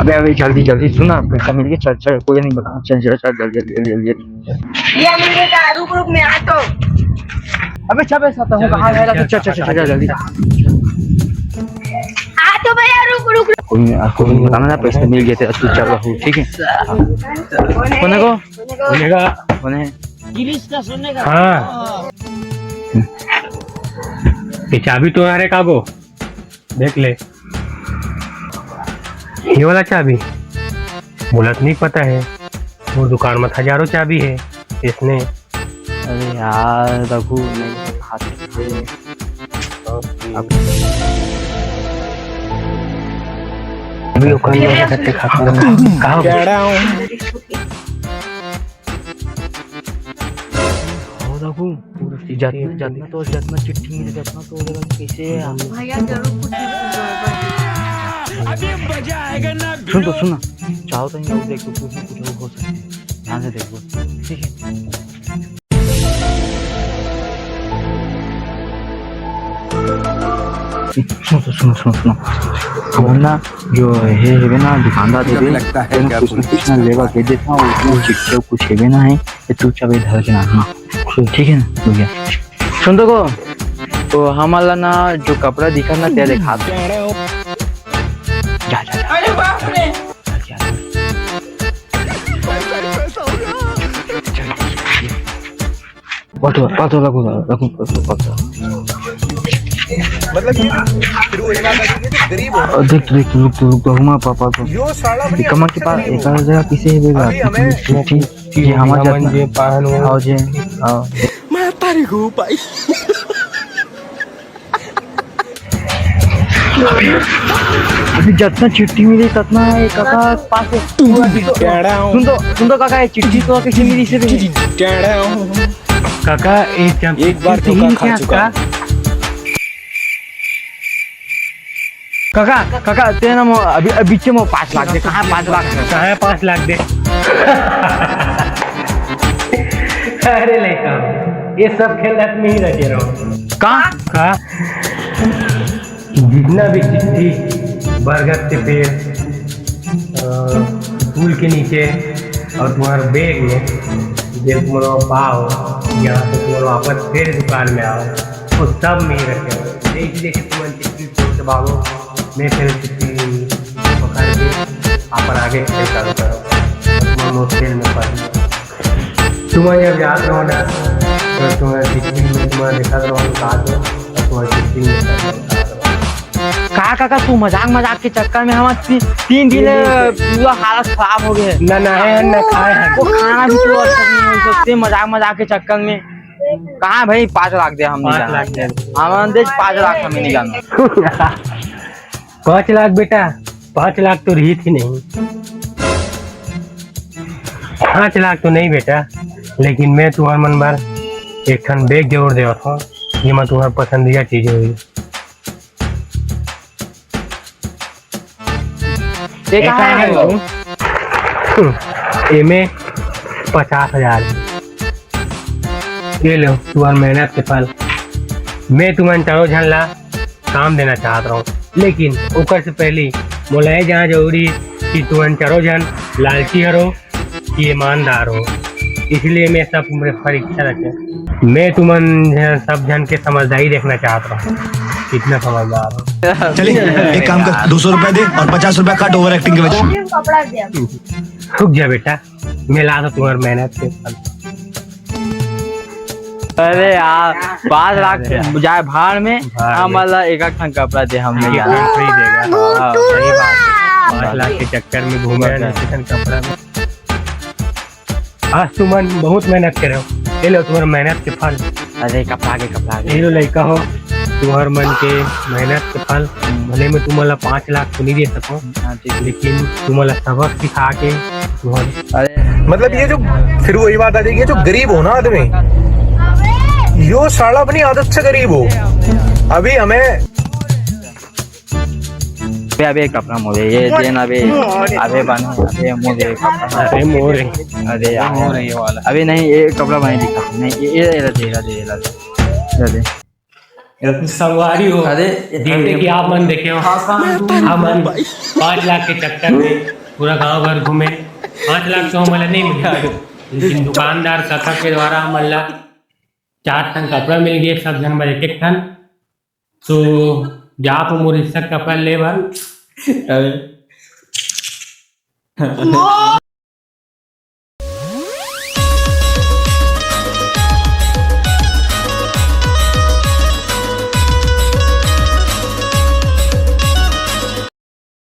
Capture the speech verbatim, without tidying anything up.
बे, अबे जल्दी, जल्दी सुन ना, पैसा मिल गया, चल, चल, कोई नहीं बता, चल, चल, चल, जल्दी, जल्दी, जल्दी, जल्दी। ये मिल गया, रुक, रुक, मैं आता हूँ। अबे, चल, पैसा तो कहाँ है? चल, चल, चल, चल, जल्दी। आ तो भैया, रुक, रुक, रुक। कोई नहीं, कोई नहीं बताना ना, पैसा मिल गया तेरा, तू चल रहा हूँ, ठीक है? कौन है? कौन है को? कौन है? कौन है? गिरीश का सुनने का। हाँ। ये चाबी तुम्हारे का गो? देख ले, ये वाला चाबी मोला तो नहीं पता है, वो दुकान में हजारों चाबी है इसने। अरे यार, रघु, नहीं, हाथ में अभी ओकर नहीं करते खाता। कहाँ? हो रघु, जतना, जतना तो, जतना चिट्ठी मिले, जतना तो हो रघु, कैसे है? भैया, जरूर कुछ ना कुछ गड़बड़ है। सुन तो, सुन ना, चाहो तो नहीं, देख तो कुछ ना कुछ हो सकता है, ध्यान से देखो, ठीक है? सुनो तो, सुनो, सुनो, सुनो। हमर ना जो हे हेबे ना, दुकानदार हेबे, लगता है तेन क्या कुछ ना कुछ ना लेवा के देता हूँ, उसमें चिट्ठी कुछ हेबे ना है, ये तू चाबे धर के ना, हाँ। ठीक है ना, भैया? सुन तो को, तो हमन ला ना जो कपड़ा दिखा ना, ते दिखा दे। जा, जा, जा। अरे बाप रे। जा, जा, जा। पलटो, पलटो, रखो, रखो, पलटो, पलटो। मतलब ये फिर वही बात आ गई कि जो गरीब हो ना, और देख, देख, रुक, रुक, रुक, रुक, माँ, पापा को। यो साला अपनी ये कमर के पास गरीब एक हो। आध जगह पीछे ही देगा। अभी हमें ठीक, ठीक, ठीक, ये हमारे जात में जे पाहन हो। आओ जे, आओ। मैं तारी को भाई। अभी जतना चिट्ठी मिली, ततना एक काका पास। सुन तो, सुन तो काका, ये चिट्ठी तो कैसे मिली से भी? काका, ये जब एक बार चिट्ठी धोखा खा क्या चुका का? हूँ। काका, काका, ते ना मो-, अभी, अभी चे मो पाँच लाख दे, कहाँ पाँच लाख? कहाँ पाँच लाख दे? अरे लड़का, ये सब खेल रात में ही रखे रहो। का? का? जितना भी चिट्ठी, बरगद के पेड़, अ, पुल के नीचे और तुम्हारे बैग में, जे तुम्हारा पाओ, यहाँ से तुम्हारा वापस फिर दुकान में आओ, वो सब में ही रखे हो। जैसे जैसे तुम्हारी चिट्ठी छोड़ के भागो, मैं फिर चिट्ठी पकड़ के अपन आगे खेल चालू करो। तुम्हारा मुश्किल में पड़ तुम्हारे अब याद रहो ना, तो तुम्हारे सिक्किम में तुम्हारे देखा रहो, कहा दो, और तुम्हारे सिक्किम में सब लोग कहा दो। का काका, तू मजाक, मजाक के चक्कर में हमार ती-, तीन दिन, तीन दिन से पूरा हालत खराब हो गए। ना, ना है, ना खाए हैं। वो खाना भी तो अच्छा नहीं हो सकते, मजाक, मजाक के चक्कर में। कहाँ भाई, पाँच लाख दे हमने पाँच जाना। लाख दे। हम दे पाँच लाख, हमें नहीं जाना। पाँच लाख बेटा, पाँच लाख तो रही थी नहीं। पाँच लाख तो नहीं बेटा, लेकिन मैं तुम्हार मन बर एक ठन बैग जरूर देवत हूँ, जेमा तुम्हार पसंदीदा चीज होही। ये कहाँ है वो? एमे पचास हजार। ये लो, तुम्हार मेहनत के फल। मैं तुम्हार चारों झन ला काम देना चाहत रहूं, लेकिन ओकर से पहले मोला ये जानना जरूरी हे कि तुमन चारों झन लालची हरो कि ईमानदार हो, इसलिए मैं सब परीक्षा रखे। मैं तुमन झन, सब झन के समझदारी देखना चाहत रहूं, कितना समझदार हो। चलिए, एक काम कर, दो सौ रुपए दे और पचास रुपए काट ओवर एक्टिंग के वजह से। कपड़ा दे। रुक जा बेटा, मैं ला दो तुम्हार मेहनत के फल। अरे यार, पाँच लाख अरे यार। जाए भाड़ में, भाड़ में। हमला एक एक ठन कपड़ा दे, हम नहीं एक जाना। एक ठन free देगा। हाँ, सही बात है। पाँच लाख के चक्कर में घूमे बस। नहीं, एक ठन कपड़ा में। आज तुमन बहुत मेहनत करे हो, ये लो तुम्हार मेहनत के फल। अरे, कपड़ा के, कपड़ा के। ये लो लइका हो, तुम्हार मन के मेहनत के फल। भले मैं तुम्हारा पाँच लाख तो नहीं दे सकूं, हाँ, ठीक है। लेकिन तुम्हारा सबक सिखा के तुम्हारे अरे। मतलब ये जो, फिर वही बात आ जाएगी, जो गरीब हो ना आदमी, यो साला अपनी आदत से गरीब हो। अभी हमें अबे, अबे, कपड़ा मोरे, ये देन अबे, अबे बने, अबे मोरे कपड़ा। अरे मोरे। अरे यार। मोरे ये वाला। अबे नहीं, ये कपड़ा बने दिखा। नहीं, ये, ये, ये दे, ये दे, ये दे, ये दे। संगवारी हो, अरे, जैसे कि आप मन देखे हो, हमन पाँच लाख के चक्कर में पूरा गांव भर घूमे। पाँच लाख तो हमन ला नहीं मिले, लेकिन दुकानदार काका के द्वारा हमन ला चार ठन कपड़ा मिल गए, सब झन बर एक एक ठन। तो जा तो मोर हिस्सा के कपड़ा ले बर। अरे,